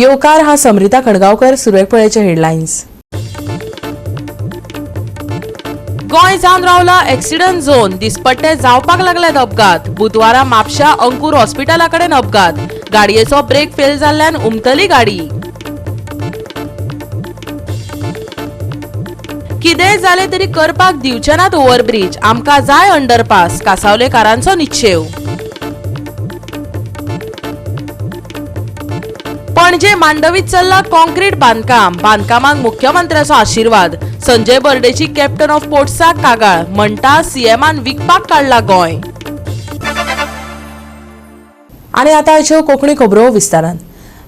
येवकार हा समरिता खडगांवकर. सुरवेक पळयचे हेडलायन्स. गोंय जावन रावला एक्सिडंट झोन. दिसपट्टे जावपाक लागल्यात अपघात. बुधवारा म्हापशा अंकूर हॉस्पिटला कडेन अपघात. गाडयेचो ब्रेक फेल जाल्ल्यान उमथली गाडी. कितेंय जालें तरी करपाक दिवचे नात ओव्हरब्रीज, आमकां जाय अंडरपास, कासावलेकारांचो निश्चेव. पणजे मांडवीत चल्ला कॉन्क्रीट बांदकाम. बांदकामाक मुख्यमंत्र्याचो आशिर्वाद. संजय बर्डेची कॅप्टन ऑफ पोर्ट्साक कागाळ, म्हणटा सीएमान विकपाक काडला गोंय. आणि आता आयच्यो कोंकणी खबरो विस्तारान.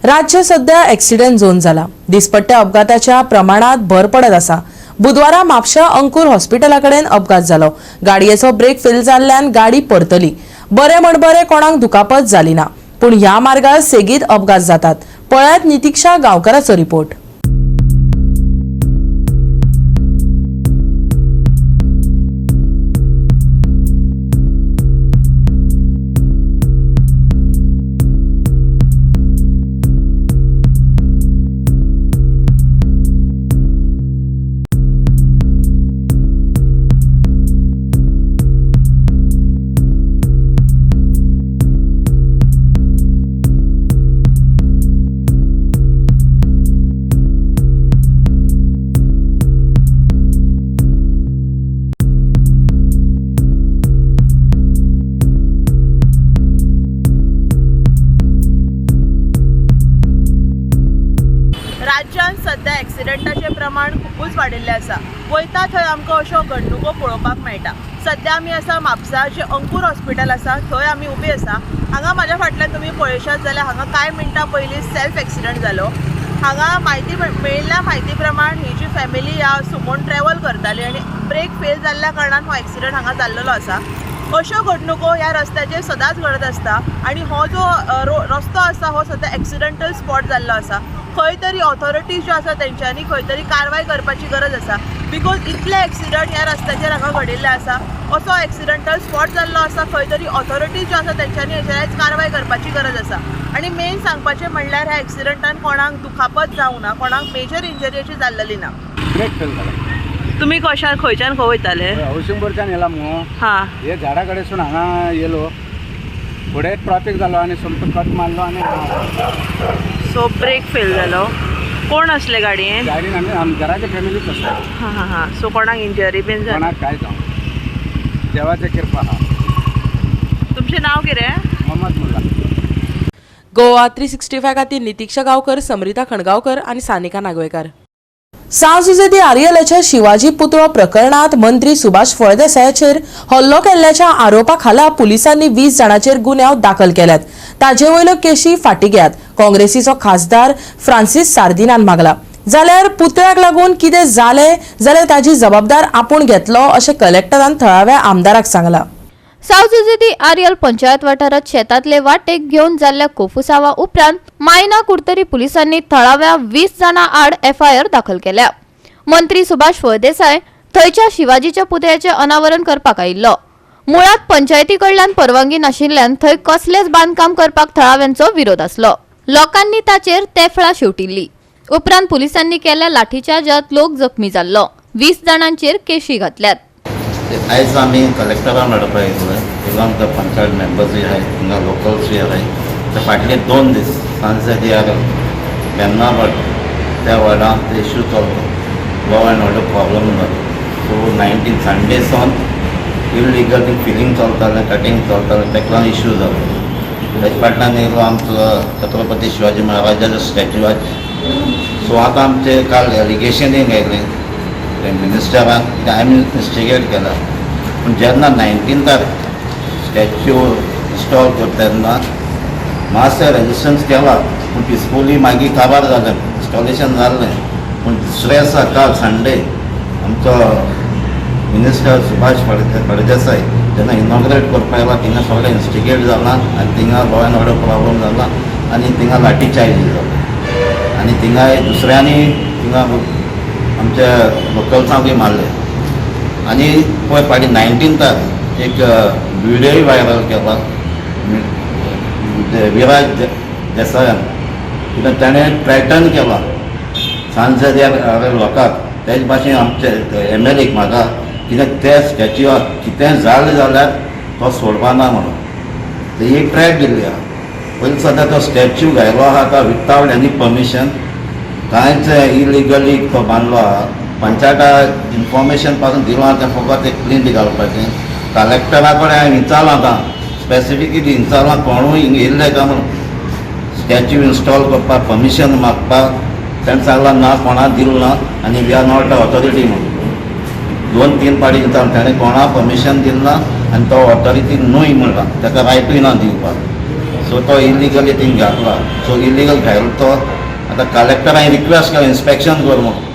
राज्य सध्या एक्सिडंट झोन जाला. दिसपट्ट्या अपघाताच्या प्रमाणात भर पडत आसा. बुधवारा म्हापशा अंकूर हॉस्पिटला कडेन अपघात जालो. गाडयेचो ब्रेक फेल जाल्ल्यान गाडी परतली. बरें म्हण बरें कोणाक दुखापत जाली ना, पूण ह्या मार्गार सेगीत अपघात जातात. पळयात नितिक्षा गांवकाराचो रिपोर्ट. राज्यांत सध्या एक्सिडंटाचें प्रमाण खुबूच वाडिल्लें आसा. वयता थंय आमकां अश्यो घडणुको पळोवपाक मेळटा. सध्या आमी आसा म्हापसा जें अंकूर हॉस्पिटल आसा थंय आमी उबी आसा. हांगा म्हाज्या फाटल्यान तुमी पळयशात जाल्यार हांगा कांय मिनटां पयलीं सेल्फ एक्सिडंट जालो. हांगा म्हायती मेळिल्ल्या म्हायती प्रमाण ही जी फॅमिली ह्या सुमोन ट्रॅवल करताली आनी ब्रेक फेल जाल्ल्या कारणान हो एक्सिडंट हांगा जाल्लेलो आसा. अश्यो घडणुको ह्या रस्त्याचेर सदांच घडत आसता आनी हो जो रस्तो आसा हो सद्या एक्सिडंटल स्पॉट जाल्लो आसा. खंय तरी ऑथॉरिटीज ज्यो आसा तेंच्यांनी खंय तरी कारवाय करपाची गरज आसा, because इतले एक्सिडंट ह्या रस्त्याचेर हांगा घडिल्ले आसा. असो एक्सिडंटल स्पॉट जाल्लो आसा, खंय तरी ऑथॉरिटीज ज्यो आसा तेंच्यांनी हेचेर आयज कारवाय करपाची गरज आसा. आनी मेन सांगपाचें म्हणल्यार ह्या एक्सिडंटान कोणाक दुखापत जावंक ना, कोणाक मेजर इंजरी अशी जाल्लेली ना. ब्रेक फेल जाला. तुमी कशा खंयच्यान खंय वयताले? हौसिंगबोर्डच्यान येयला मुगो. हां, हे झाडा कडेसून हांगा येयलो, फुडें ट्राफीक जालो आनी सोमतो कट मारलो आनी सो ब्रेक फेल जालो. कोण असले गाडयेन? गाडीन आमी आम घराच्या फॅमिलीच आसता. हां हां हां, सो कोणाक इंजरी बीन जाली? कोणाक काय जावं, देवाची कृपा आहा. तुमचें नांव कितें? मोहम्मद मुल्ला. गोवा 365 खातीर नितिक्षा गांवकर, समरिता खणगांवकर आनी सानिका नागवेकार. सां जुझे दी आरियलाच्या शिवाजी पुतळो प्रकरणात मंत्री सुभाष फळदेसायाचेर हल्लो केल्ल्याच्या आरोपा खाला पुलिसांनी 20 जाणांचेर गुन्यांव दाखल केल्यात. ताजे वयल्यो केशी फाटीं घेयात, काँग्रेसीचो खासदार फ्रांसीस सार्दिनान मागला. जाल्यार पुतळ्याक लागून कितें जालें जाल्यार ताजी जबाबदार आपूण घेतलो अशें कलेक्टरान थळाव्या आमदाराक सांगलां. साव जुझे दी आरियल पंचायत वाठारात शेतांतले वाटेक घेवन जाल्ल्या कोफुसावा उपरांत मायना कुडतरी पुलिसांनी थळाव्या 20 जाणां आड एफआयआर दाखल केल्या. मंत्री सुभाष फळदेसाय थंयच्या शिवाजीच्या पुतळ्याचें अनावरण करपाक आयिल्लो. मुळात पंचायती कडल्यान परवानगी नाशिल्ल्यान थंय कसलेंच बांदकाम करपाक थळाव्यांचो विरोध आसलो. लोकांनी ताचेर तेफळां शेवटिल्ली. उपरांत पुलिसांनी केल्ल्या लाठीचार्जात लोक जखमी जाल्लो. 20 जाणांचेर केशी घातल्यात. आयज आमी कलेक्टरान मेळपाक येयले. थिंगा आमकां पंचायत मेंबर्सूय आहाय, थिंगा लोकल्सूय आहाय. ते फाटले 2 दीस सांजे बेन्नाभाट त्या वॉर्डान ते इश्यू चलता, लॉ एंड ऑर्डर प्रॉब्लम जालो. सो 19 संडे सावन इलिगल थिंग फिलींग चलतालें, कटींग चलतालें, तेका लागून इश्यू जालो. तेजे फाटल्यान येयलो आमचो छत्रपती शिवाजी महाराजाचो स्टॅच्यू. सो आतां आमचे काल एलिगेशनूय आयलें मिनिस्टरान, कित्याक आमी इन्वेस्टिगेट केला. पूण जेन्ना 19थार स्टॅच्यू इन्स्टॉल करता तेन्ना मातशें रेजिस्टन्स केला, पूण पिसफुली मागीर काबार जालें, इन्स्टॉलेशन जाल्लें. पूण दुसऱ्या दिसा काल संडे आमचो मिनिस्टर सुभाष फळदेसाय जेन्ना इनॉग्रेट करपाक येयला, थिंगा सगळें इन्स्टिगेट जालां आनी थिंगा लॉ एंड ऑर्डर प्रॉब्लम जाला आनी थिंगा लाठी चार्ज जालो आनी थिंगा दुसऱ्यांनी थिंगा आमच्या लोकल्सांकूय मारले. आनी पळय फाटीं 19थार एक व्हिडियोय व्हायरल केला विराज देसायान. कित्याक ताणें थ्रेटन केलां सांजे लोकांक तेच भाशेन आमचे एम एल एक म्हाका कित्याक ते स्टॅच्यूआक कितें जालें जाल्यार तो सोडपा ना म्हणून ते एक ट्रॅक दिल्ली आहा. पयलीं सद्दां तो स्टॅच्यू घायलो आहा तो विथआवट एनी परमिशन, कांयच इलिगली तो बांदलो आहा. पंचायता इन्फॉर्मेशन पासून दिलां तें फकत एक प्लिंट घालपाचें. कलेक्टरा कडेन हांवें विचारलां आतां स्पेसिफिकली विचारलां कोणूय हिंगा येयल्ले काय म्हणून स्टॅच्यू इन्स्टॉल करपाक परमिशन मागपाक, ताणें सांगलां ना कोणाक दिलें ना आनी we are not authority म्हणून. 2-3 पाटी विचारलें ताणें कोणाक परमिशन दिलें ना आनी तो ऑथॉरिटी न्हय म्हणला, ताका रायटूय ना दिवपाक. सो तो इलिगली थिंग घातला. सो इलिगल घायलो तो आतां कलेक्टर हांवें रिक्वेस्ट केला इन्स्पेक्शन कर म्हणून.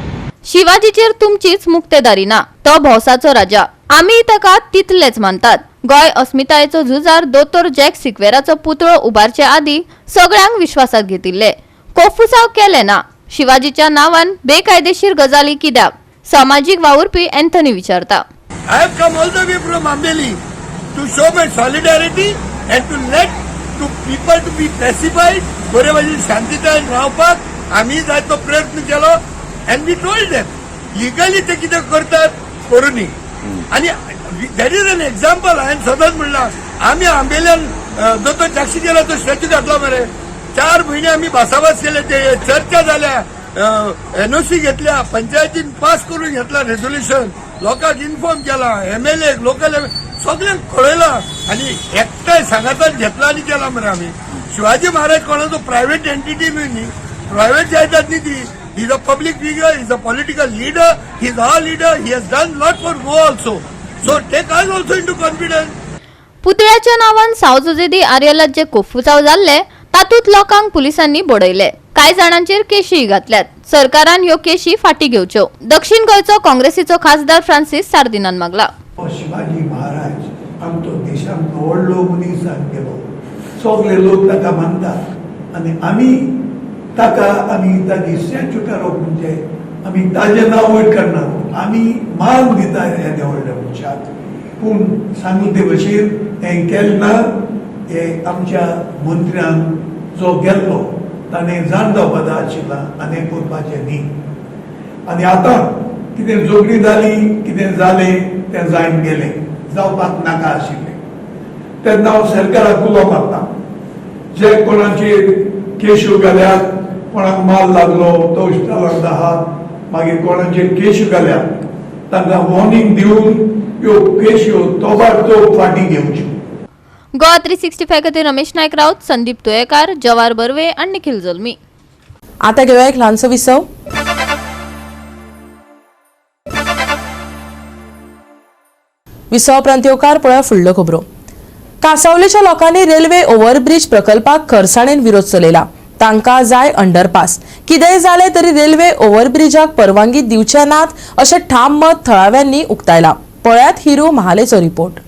शिवाजीचेर तुमचीच मुक्तेदारी ना, तो भौसाचो राजा, आमी ताका तितलेच मानतात. गोंय अस्मितायेचो झुजार दोतोर जॅक सिक्वेराचो पुतळो उबारचे आदी सगळ्यांक विश्वासात घेतिल्ले, कोफुसाव केले ना. शिवाजीच्या नावान बेकायदेशीर गजाली कित्याक? सामाजीक वावुरपी अँथनी विचारता. I have come all the way from Ambeli to show my solidarity and to let to people to be pacified. बरे भाशेन शांततायेन रावपाक आमी जायतो प्रयत्न केलो and we told them legally ते कितें करतात करूनी. आनी that is an example. हांवें सदांच म्हणलां आमी आंबेल्यान दोतोर जॅक सिक्वेराचो स्टॅच्यू घातलो मरे, 4 म्हयने आमी भासाभास केले, ते चर्चा जाल्या, एनओसी घेतल्या, पंचायतीन पास करून घेतला रेजोल्युशन, लोकांक इन्फॉर्म केला, एमएलए लोकल सगळ्यांक कळयला आनी एकठांय सांगातान घेतला आनी केला मरे आमी. शिवाजी महाराज कोणाचो प्रायव्हेट एंटिटी न्हय न्ही, प्रायव्हेट जायदाद न्ही ती. He is a public figure, he is a political leader, he is our leader, he has done lot for Goa also, so take us also into confidence. पुतळ्याच्या नावान साव जुजे दी आर्यलात जे कोफुसाव जाल्ले तातूंत लोकांक पुलिसांनी बडयले, कांय जाणांचेर केशीय घातल्यात. सरकारान ह्यो केशी फाटी घेवच्यो. दक्षिण गोंयचो काँग्रेसीचो खासदार फ्रांसीस सार्दिनान मागला. शिवाजी महाराज आमचो देशांत व्हडलो मनीस जावन गेलो, सगळे लोक ताका मानतात आनी आमी ताका आमी ताजी स्टॅच्यू काडप म्हणजे आमी ताजें नांव वयर काडना, आमी मान दिता येद्या व्हडल्या मनशाक. पूण सांगू ते भशेन हें केलें ना, हें आमच्या मंत्र्यान जो गेल्लो ताणें जाण जावपा जाय आशिल्ला आनी हें करपाचें न्ही. आनी आतां कितें झगडीं जाली, कितें जालें तें जायन गेलें, जावपाक नाका आशिल्लें. तेन्ना हांव सरकाराक उलो मारता, जे कोणाचेर केश्यो घाल्यात, कोणाक माल लागलो तो हॉस्पिटलांत आहा, मागीर कोणाचेर केश्यो घाल्यात तांकां वॉर्निंग दिवन ह्यो केश्यो तोबाडतोब फाटीं घेवच्यो. गोवा 365 खातीर रमेश नायक राऊत, संदीप तुयेकार, जवार बर्वे आनी निखिल जल्मी. आता घेवया एक ल्हानसो विसव. विसवा उपरांत येवकार पळोवया फुडल्यो खबरो. कासावलेच्या लोकांनी रेल्वे ओव्हरब्रिज प्रकल्पाक खरसाणेन विरोध चलयला. तांकां जाय अंडरपास. कितेंय जालें तरी रेल्वे ओव्हरब्रिजाक परवानगी दिवचे नात अशें ठाम मत थळाव्यांनी उक्तायलां. पळयात हिरू महालेचो रिपोर्ट.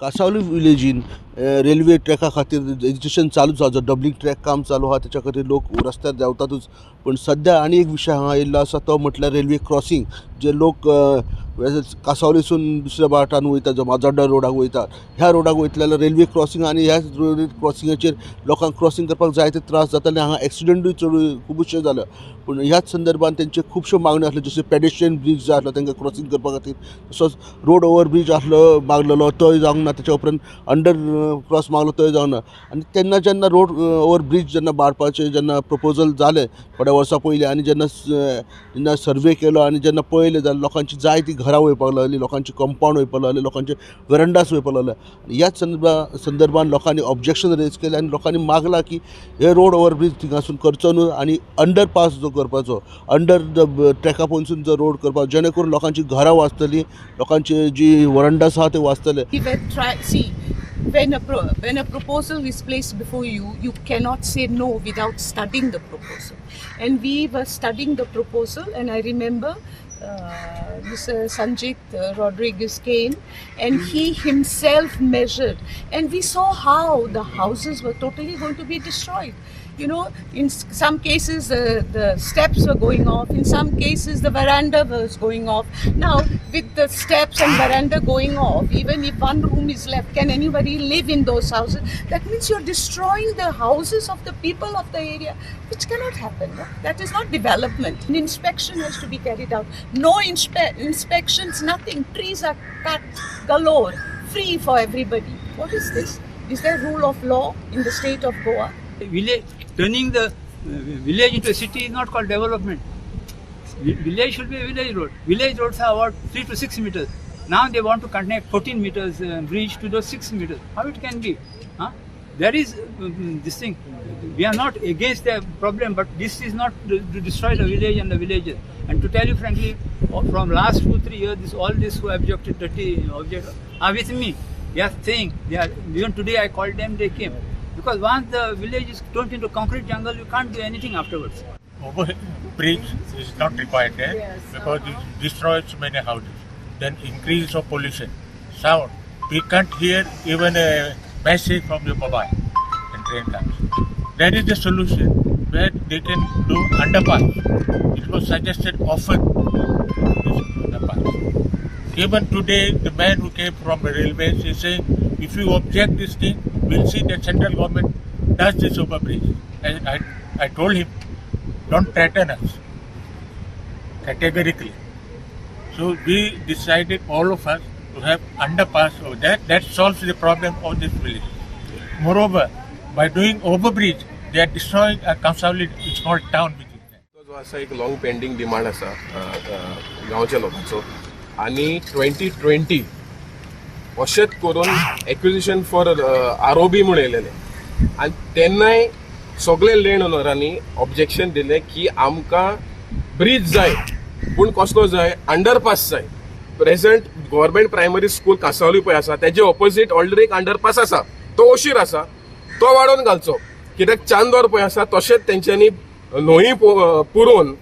कासावली विलेजीन रेल्वे ट्रॅका खातीर एजिटेशन चालूच आसा, जो डबलिंग ट्रॅक काम चालू आहा तेच्या खातीर लोक रस्त्यार देंवतातूच. पूण सद्या आनी एक विशय हांगा येयल्लो आसा तो म्हटल्यार रेल्वे क्रॉसिंग, जे लोक कासावलीसून दुसऱ्या वाटान वयता, जो माजोड्डा रोडाक वयता, ह्या रोडाक वयतले जाल्यार रेल्वे क्रॉसिंग आनी ह्या रेल्वे क्रॉसिंगाचेर लोकांक क्रॉसिंग करपाक जायते त्रास जाताले. हांगा एक्सिडंटूय चड खुबशे जाले. पूण ह्याच संदर्भान तेंच्यो खुबश्यो मागण्यो आसल्यो, जशें पेडेस्ट्रियन ब्रीज जाय आसलो तांकां क्रॉसिंग करपा खातीर, तसोच रोड ओवर ब्रीज आसलो मागलेलो तोय जावंक ना, तेच्या उपरांत अंडर क्रॉस मागलो तोय जावंक ना. आनी तेन्ना जेन्ना रोड ओवर ब्रीज जेन्ना बांदपाचें जेन्ना प्रपोजल जालें थोड्या वर्सां पयलीं आनी जेन्ना जेन्ना सर्वे केलो आनी जेन्ना पळयलें जाल्यार लोकांची जायती घरां वयपाक लागली, लोकांची कंपावंड वयपाक लागली, लोकांचे वरंडास वयपाक लागले. आनी ह्याच संदर्भान लोकांनी ऑब्जेक्शन रेज केलें आनी लोकांनी मागलां की हे रोड ओवर ब्रीज थिंगासून करचो न्हू आनी अंडरपास जो करपाचो, अंडर the ट्रॅका पोनसून जो रोड करपाचो, जेणे करून लोकांची घरां वाचतलीं, लोकांची जी वरंडास आहा ते वाचतले. When a proposal is placed before you, you cannot say no without studying the proposal. And we were studying the proposal, and I remember Mr. Sanjit Rodriguez came and he himself measured, and we saw how the houses were totally going to be destroyed. In some cases the steps were going off, in some cases the veranda was going off. Now, with the steps and veranda going off, even if one room is left, can anybody live in those houses? That means you're destroying the houses of the people of the area, which cannot happen. No? That is not development. An inspection has to be carried out. No inspections, nothing. Trees are cut galore, free for everybody. What is this? Is there rule of law in the state of Goa? Village, turning the village into a city is not called development. Village should be a village road. Village roads are about 3 to 6 meters. Now they want to connect 14 meters bridge to those 6 meters. How it can be? Huh? There is this thing. We are not against the problem, but this is not to destroy the village and the villages. And to tell you frankly, from last 2-3 years, all this who objected, dirty object are with me. They are saying, even today I called them, they came. Because once the village is turned into concrete jungle, you can't do anything afterwards. Over bridge is not required there, yes, because it destroys many houses. Then increase of pollution, sound. We can't hear even a message from the mobile and train comes. There is a solution where they can do underpass. It was suggested often, this underpass. Even today, the man who came from the railways is saying, if you object this thing, we'll see that central government does this overbridge. And I told him, don't threaten us, categorically. So we decided, all of us, to have underpass over there. That solves the problem of this village. Moreover, by doing overbridge, they are destroying a consolidated small town. जो आसा एक long pending demand आसा गांवच्या लोकांचो आनी 2020 अशेंच करून acquisition for ROB म्हूण येयलेलें आनी तेन्नाय सगळे लँड ओनरांनी ऑब्जेक्शन दिलें की आमकां ब्रीज जाय, पूण कसलो जाय, अंडरपास जाय. Present government primary school Cansaulim पळय आसा तेजे ऑपोजीट ऑलरेडी एक अंडरपास आसा, तो अशीर आसा, तो वाडोवन घालचो. कित्याक चांदोर पळय आसा तशेंच तेंच्यांनी न्हंय पुरोवन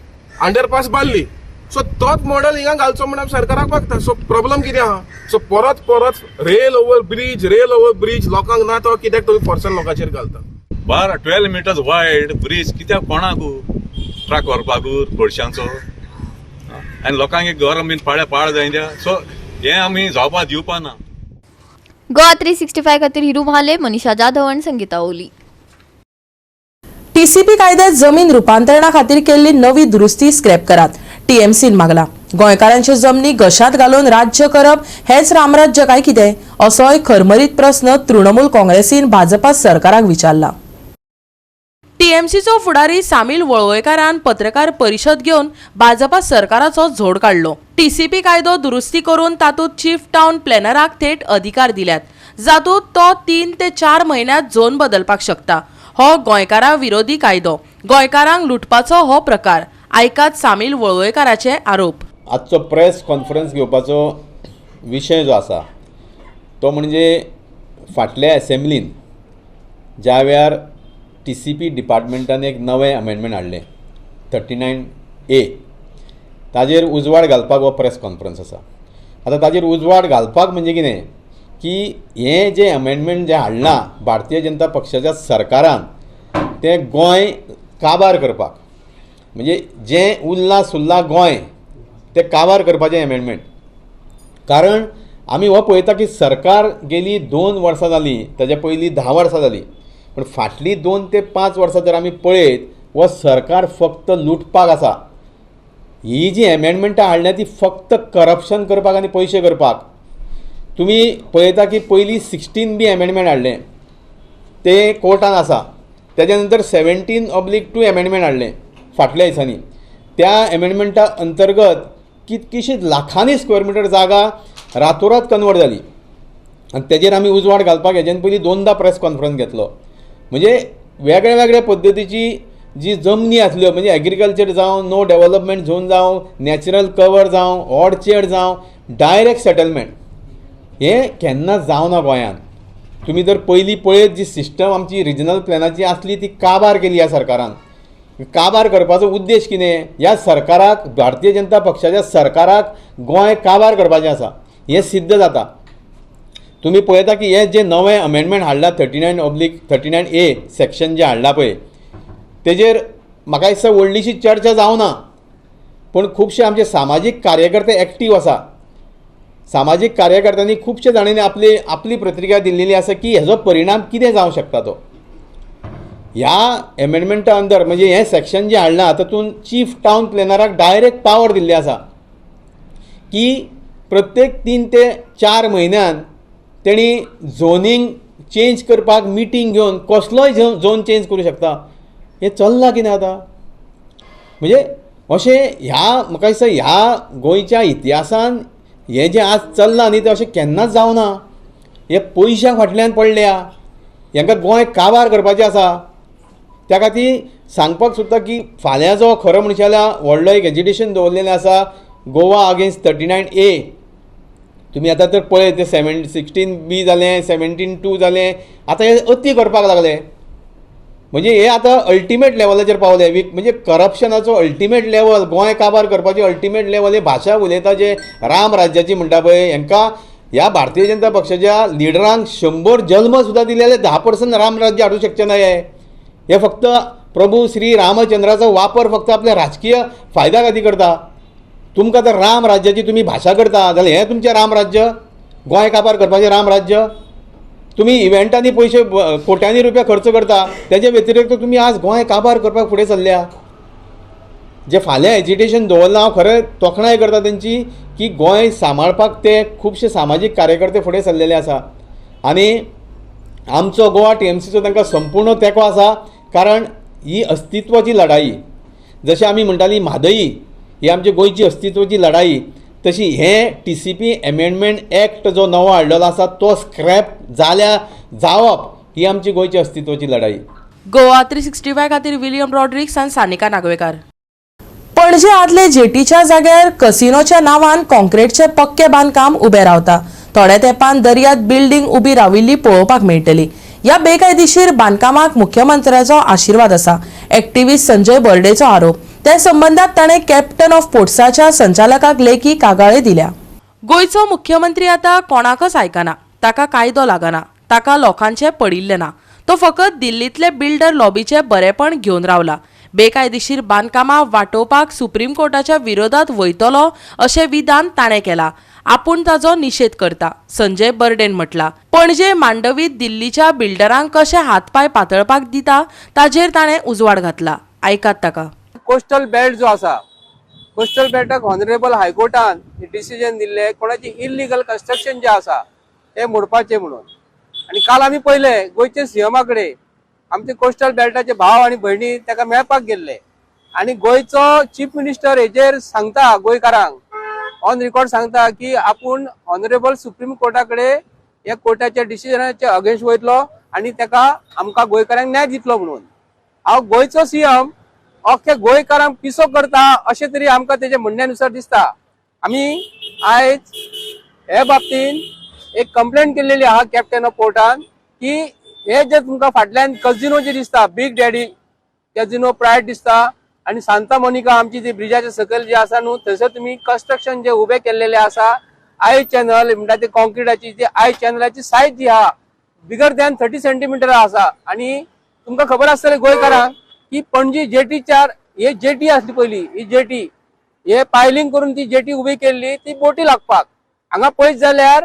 अंडरपास बांदली. सो तोच मॉडल हिंगा घालचो म्हण आमी सरकाराक मागता. सो प्रॉब्लम कितें आहा, सो परत परत rail over bridge, rail over bridge लोकांक ना तो कित्याक तुमी फोर्सान लोकांचेर घालता. 12 मिटर्स वायड ब्रीज कित्याक कोणाकू ट्रक व्हरपाकू पडशांचो आनी लोकांक गरम बीन पाळ्या पाळ जायना. सो हें आमी जावपा दिवपा ना. गोवा 365 खातीर हिरू महाले, मनीषा जाधव आनी संगीता ओली. टीसीपी कायद्यात जमीन रुपांतरणा खातीर केल्ली नवी दुरुस्ती स्क्रॅप करात, टीएमसीन मागला. गोंयकारांच्यो जमनी घशांत घालून राज्य करप हेच रामराज्य काय कितें, असोय खरमरीत प्रस्न तृणमूल काँग्रेसीन भाजपा सरकाराक विचारला. टीएमसीचो फुडारी सामील वळवयकारान पत्रकार परिशद घेवन भाजपा सरकाराचो झोड काडलो. टीसीपी कायदो दुरुस्ती करून तातूंत चीफ टावन प्लॅनराक थेट अधिकार दिल्यात, जातूंत तो 3 ते 4 म्हयन्यांत झोन बदलपाक शकता. हो गोंयकारा विरोधी कायदो, गोंयकारांक लुटपाचो हो प्रकार. आयकात सामील वळवयकाराचे आरोप. आजचो प्रेस कॉन्फरन्स घेवपाचो विशय जो आसा तो म्हणजे फाटल्या असेंब्लीन ज्या वेळार टीसीपी डिपार्टमेंटान एक नवें अमेंडमेंट हाडलें 39A, ताजेर उजवाड घालपाक हो प्रेस कॉन्फरन्स आसा. आतां ताजेर उजवाड घालपाक म्हणजे कितें की हें जें अमेंडमेंट जें हाडलां भारतीय जनता पक्षाच्या सरकारान तें गोंय काबार करपाक, म्हणजे जें उरलां सुल्लां गोंय तें काबार करपाचें अमेंडमेंट. कारण आमी हो पळयता की सरकार गेली 2 वर्सां जालीं, ताच्या पयलीं 10 वर्सां जालीं, पूण फाटलीं 2 ते 5 वर्सां जर आमी पळयत हो सरकार फक्त लुटपाक आसा. ही जी अमेंडमेंटां हाडल्या ती फक्त करप्शन करपाक आनी पयशे करपाक. तुमी पळयता की पयलीं 16B amendment हाडलें तें कोर्टान आसा, तेज्या नंतर 17/2 अमेंडमेंट हाडलें फाटल्या दिसांनी. त्या अमेंडमेंटा अंतर्गत कितकीशीच लाखांनी स्क्वेअर मिटर जागा रातोरात कन्वर्ट जाली आनी तेजेर आमी उजवाड घालपाक हेज्यान पयलीं 2दा प्रेस कॉन्फरन्स घेतलो. म्हणजे वेगळे वेगळे पद्दतीची जी जमनी आसल्यो, म्हणजे एग्रीकल्चर जावं, नो डेवलपमेंट झोन जावं, नॅचरल कवर जावं, ऑर्चर्ड जावं, डायरेक्ट सेटलमेंट हें केन्ना जावना गोंयांत. तुमी जर पयलीं पळयत जी सिस्टम आमची रिजनल प्लॅनाची आसली ती काबार केली ह्या सरकारान. काबार करपाचो उद्देश कितें, ह्या सरकाराक, भारतीय जनता पक्षाच्या सरकाराक गोंय काबार करपाचें आसा हें सिद्ध जाता. तुमी पळयता की हें जें नवें अमेंडमेंट हाडलां 39/39A section जें हाडलां पळय, तेजेर म्हाका दिसता व्हडलीशी चर्चा जावना, पूण खुबशे आमचे सामाजीक कार्यकर्ते एक्टीव आसा. सामाजीक कार्यकर्त्यांनी खुबशे जाणांनी आपली आपली प्रतिक्रिया दिल्लेली आसा की हेजो परिणाम कितें जावंक शकता तो. ह्या एमेंडमेंटा अंदर म्हणजे हें सेक्शन जें हाडलां तातूंत चीफ टावन प्लॅनराक डायरेक्ट पावर दिल्ली आसा की प्रत्येक 3 ते 4 म्हयन्यान तेणी झोनींग चेंज करपाक मिटींग घेवन कसलोय झोन चेंज करूं शकता. हें चल्लां कितें आतां? म्हणजे अशें ह्या म्हाका दिसता ह्या गोंयच्या इतिहासान हें जें आज चल्लां न्ही तें अशें केन्नाच जावना. हे पयशां फाटल्यान पडल्या, हेंकां गोंय काबार करपाचें आसा. त्या खातीर सांगपाक सोदता की फाल्यां जो खरो म्हणशे जाल्यार व्हडलो एक एजिटेशन दवरलेलें आसा गोवा अगेन्स्ट 39A. तुमी आतां तर पळयत ते 16B जालें, 17(2) जालें, आतां हे अती करपाक लागले. म्हणजे हे आतां अल्टिमेट लेवलाचेर पावले. म्हणजे करप्शनाचो अल्टिमेट लेवल, गोंय काबार करपाची अल्टिमेट लेवल. हे भाशा उलयता जे राम राज्याची म्हणटा पळय, हेंकां ह्या भारतीय जनता पक्षाच्या लिडरांक 100 जल्म सुद्दां दिले जाल्यार 10% राम राज्य हाडूंक शकचे ना. हे फक्त प्रभू श्री रामचंद्राचो वापर फक्त आपल्या राजकीय फायद्या खातीर करता. तुमकां जर राम राज्याची तुमी भाशा करता जाल्यार हें तुमचें राम राज्य, गोंय काबार करपाचें राम राज्य. तुमी इव्हेंटांनी पयशे कोट्यांनी रुपया खर्च करता, तेजे व्यतिरिक्त तुमी आज गोंय काबार करपाक फुडें सरल्या. जे फाल्यां एजिटेशन दवरलां हांव खरें तोखणाय करता तेंची की गोंय सांबाळपाक ते खुबशे सामाजीक कार्यकर्ते फुडें सरलेले आसा आनी आमचो गोवा TMCचो तांकां संपूर्ण तेंको आसा. कारण ही अस्तित्वाची लढाई, जशें आमी म्हणटाली म्हादई ही आमची गोंयची अस्तित्वाची लढाई, तशी हें TCP amendment act जो नवो हाडलेलो आसा तो स्क्रॅप जाल्या जावप ही आमची गोंयची अस्तित्वाची लढाई. गोवा 365 खातीर विलियम रॉड्रिक्स आनी सानिका नागवेकार. पणजे आदले जेटीच्या जाग्यार कसिनोच्या नांवान कॉन्क्रीटचे पक्के बांदकाम उबें रावता. थोड्या तेंपान दर्यात बिल्डींग उबी राविल्ली पळोवपाक मेळटली. ह्या बेकायदेशीर बांदकामाक मुख्यमंत्र्याचो आशिर्वाद आसा, एक्टिव्हिस्ट संजय बर्डेचो आरोप. त्या संबंदात ताणें कॅप्टन ऑफ पोर्ट्साच्या संचालकाक लेखी कागाळी दिल्या. गोंयचो मुख्यमंत्री आतां कोणाकच आयकना, ताका कायदो लागना, ताका लोकांचें पडिल्लें ना. तो फकत दिल्लींतले बिल्डर लॉबीचें बरेपण घेवन रावला. बेकायदेशीर बांदकामां वाटोवपाक सुप्रीम कोर्टाच्या विरोधात वयतलो अशें विधान ताणें केलां. आपूण ताजो निशेध करता, संजय बर्डेन म्हटला. पणजे मांडवीत दिल्लीच्या बिल्डरांक कशे हातपाय पातळपाक दिता ताजेर ताणें उजवाड घातला. आयकात ताका. कोस्टल बेल्ट जो आसा, कोस्टल बेल्टाक ऑनरेबल हायकोर्टान डिसिजन दिल्ले कोणाची इल्लिगल कन्स्ट्रक्शन जे आसा ते मोडपाचे म्हणून. आनी काल आमी पळयले गोंयचे सीएमा कडेन आमचे कोस्टल बेल्टाचे भाव आनी भयणी ताका मेळपाक गेल्ले आनी गोंयचो चीफ मिनिस्टर हेजेर सांगता गोंयकारांक ऑन रिकॉर्ड सांगता की आपूण ऑनरेबल सुप्रीम कोर्टा कडेन ह्या कोर्टाच्या डिसिजनाच्या अगेन्स्ट वयतलो आनी ताका आमकां गोंयकारांक न्याय दितलो म्हणून. हांव गोंयचो सीएम अख्खे गोंयकारांक पिसो करता अशें तरी आमकां तेजे म्हणण्यानुसार दिसता. आमी आयज हे बाबतीन एक कंप्लेंट केल्लेली आहा कॅप्टन ऑफ पोर्टान की हे जे तुमकां फाटल्यान कजिनो जे दिसता, बिग डॅडी कॅजिनो प्रायड दिसता आनी सांता मोनिका आमची जी ब्रिजाच्या सकयल जी आसा न्हू, थंयसर तुमी कन्स्ट्रक्शन जे उबे केल्लेले आसा, I channel म्हणटा ते कॉन्क्रिटाची जी I चॅनलाची सायज जी आहा बिगर दॅन 30 सेंटीमिटर आसा. आनी तुमकां खबर आसतलें गोंयकारांक की पणजी जेटीचार हे जेटी आसली पयली, ही जेटी हे पायलिंग करून ती जेटी उबी केल्ली ती बोटी लागपाक. हांगा पळयत जाल्यार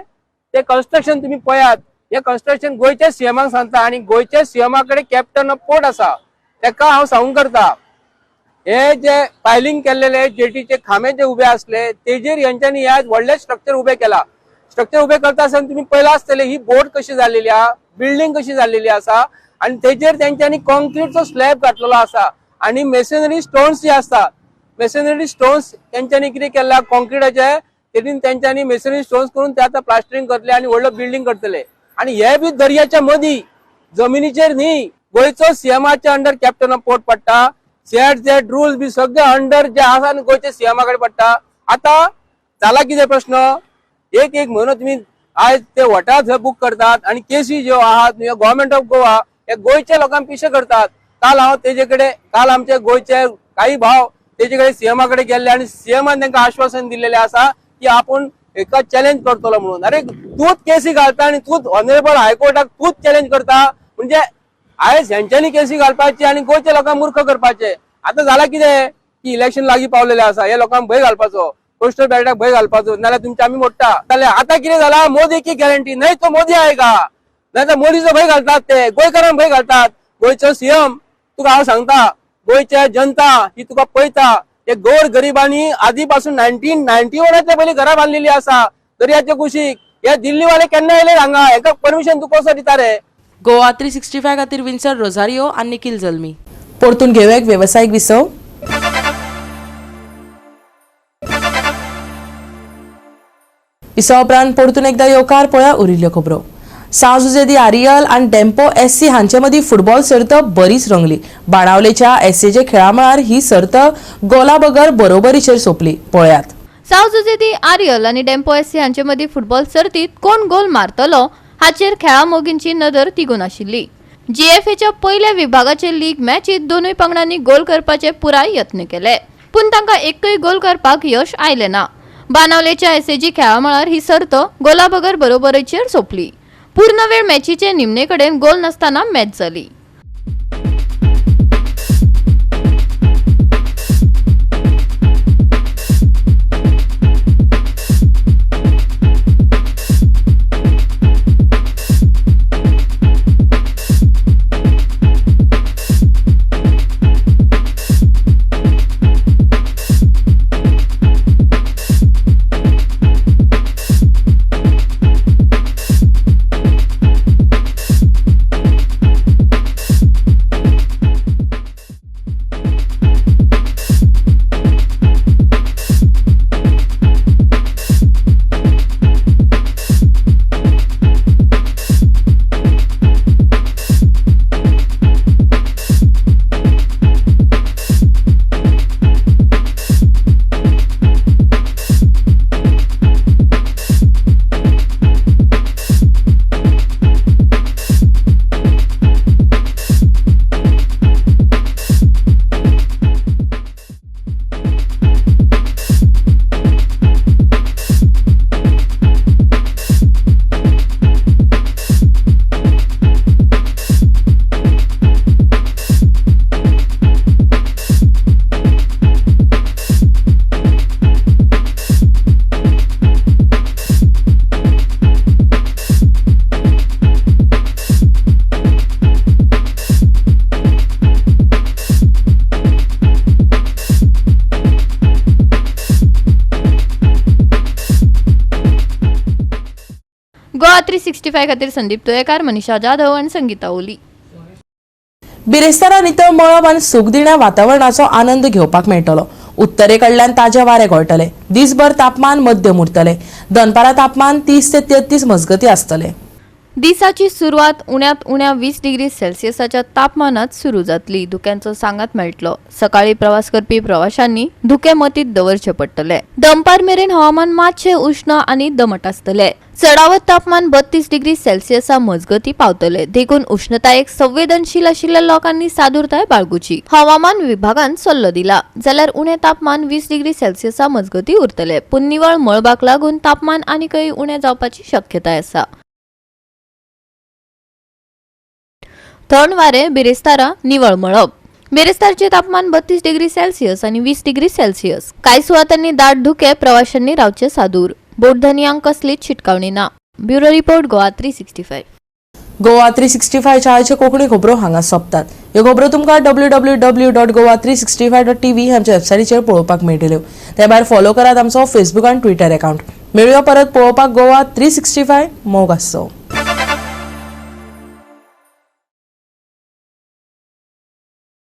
ते कन्स्ट्रक्शन तुमी पळयात, हे कन्स्ट्रक्शन गोंयच्या सीएमाक सांगता आनी गोंयच्या सीएमा कडेन कॅप्टन ऑफ पोर्ट आसा ताका हांव सांगूंक करता हे जे पायलिंग केल्लेले जेटीचे खांबे जे उबे आसले तेजेर हेंच्यांनी हे व्हडले स्ट्रक्चर उबे केला. स्ट्रक्चर उबे करता आसतना तुमी पळयलां आसतलें ही बोट कशी जाल्लेली आहा, बिल्डींग कशी जाल्लेली आसा आनी तेजेर तेंच्यांनी कॉन्क्रीटचो स्लॅब घातलेलो आसा आनी मेसनरी स्टोन्स जे आसता, मेसनरी स्टोन्स तेंच्यांनी कितें केला कॉन्क्रिटाचे तेतून तेंच्यांनी मेसनरी स्टोन्स करून ते आतां प्लास्टरिंग करतले आनी व्हडलो बिल्डींग करतले. आनी हे बी दर्याच्या मदीं जमिनीचेर न्ही, गोंयचो सीएमाच्या अंडर कॅप्टन ऑफ पोर्ट पडटा, सीआरझेड रूल्स बी सगळे अंडर जे आसा न्ही गोंयच्या सीएमा कडेन पडटा. आतां जाला कितें प्रश्न, एक एक म्हयनो तुमी आयज ते हॉटेल थंय बूक करतात आनी केसी ज्यो आहात न्ही गव्हर्मेंट ऑफ गोवा हे गोंयच्या लोकांक पिशे करतात. काल हांव तेजे कडेन, काल आमचे गोंयचे काही भाव तेजे कडेन सीएमा कडेन गेल्ले आनी सीएमान तांकां आश्वासन दिल्लेलें आसा की आपूण एका चॅलेंज करतलो म्हणून. अरे तूंच केसी घालता आनी तूंच ऑनरेबल हायकोर्टाक तूंच चॅलेंज करता, म्हणजे आयज हेंच्यांनी केसी घालपाची आनी गोंयच्या लोकांक मूर्ख करपाचे. आतां जाला कितें की इलेक्शन लागीं पावलेलें आसा, हे लोकांक भंय घालपाचो, कोस्टल बेल्टाक भंय घालपाचो, नाल्यार तुमचे आमी मोडटा. जाल्यार आतां कितें जाला, मोदी की गॅरंटी नाही तो मोदी आएगा, नाल्यार मोदीचो भंय घालतात ते, गोंयकारांक भंय घालतात. गोंयचो सीएम तुका हांव सांगता, गोंयच्या जनता ही तुका पळयता. हे गोर गरिबांनी आदी पासून 1991 पयलीं घरां बांदलेली आसा दर्याच्या कुशीक. हे दिल्लीवाले केन्ना येयले हांगा, हेका परमिशन तूं कसो दिता रे? गोवा 365 खातीर विन्सन रोझारियो आनी निखिल जल्मी. परतून घेवया एक वेवसायीक विसव. विसवा उपरांत परतून एकदा येवकार. पळया उरिल्ल्यो खबरो. सां जुझे दी आरियल आनी डेम्पो एससी हांचे मदीं फुटबॉल सर्त बरीच रंगली. बाणावलेच्या एसएजे खेळामळार ही सर्त गोला बगर बरोबरीचेर सोंपली. पळयात. साव जुझे दी आरियल आनी डेम्पो एससी हांचे मदीं फुटबॉल सर्तीत कोण गोल मारतलो हाचेर खेळा मोगींची नदर तिगून आशिल्ली. जीएफएच्या पयल्या विभागाचे लीग मॅचीत दोनूय पंगडांनी गोल करपाचे पुराय यत्न केले, पूण तांकां एकूय गोल करपाक यश आयलें ना. बाणावलेच्या एसएजी खेळामळार ही सर्त गोला बगर बरोबरीचेर सोंपली. पूर्ण वेळ मॅचीचे निमणे कडेन गोल नासतना मॅच जाली. गोवा 365 खातीर संदीप तुयेकार, मनीषा जाधव आनी संगीता ओली. बिरेस्तारा नितळ मळब आनी सुखदिण्या वातावरणाचो आनंद घेवपाक मेळटलो. उत्तरे कडल्यान ताजे वारे घोळटले. दिसभर तापमान मध्यम उरतले. दनपारा तापमान 30 ते 33 मजगती आसतले. दिसाची सुरवात उण्यांत उण्या 20 डिग्री सेल्सियसाच्या तापमानात सुरू जातली. धुक्यांचो सांगात मेळटलो. सकाळी प्रवास करपी प्रवाशांनी धुके मतीत दवरचे पडटले. दनपार मेरेन हवामान मातशें उश्ण आनी दमट आसतले. चडावत तापमान 32 डिग्री सेल्सियसा मजगती पावतले. देखून उष्णतायेक संवेदनशील आशिल्ल्या लोकांनी सादूरताय बाळगुची हवामान विभागान सल्लो दिला. जाल्यार उणें तापमान 20 डिग्री सेल्सियसा मजगती उरतले. पूण निवळ मळबाक लागून तापमान आनीकय उणें जावपाची शक्यताय आसा. थंड वारे बिरेस्तारा निवळ मळब. बिरेस्तारचे तापमान 32 डिग्री सेल्सियस आनी 20 डिग्री सेल्सियस. कांय सुवातांनी दाट धुके, प्रवाशांनी रावचे सादूर. बोटधनयांक कसलीच शिटकावणी ना. Bureau report, Goa 365. Goa 365 आयच्यो कोंकणी खबरो हांगा सोंपतात. ह्यो खबरो तुमकां www.goa365.tv आमच्या वेबसायटीचेर पळोवपाक मेळटल्यो. ते भायर फॉलो करात आमचो फेसबूक आनी ट्विटर अकाउंट. मेळुया परत पळोवपाक गोवा 365. मोग आसचो.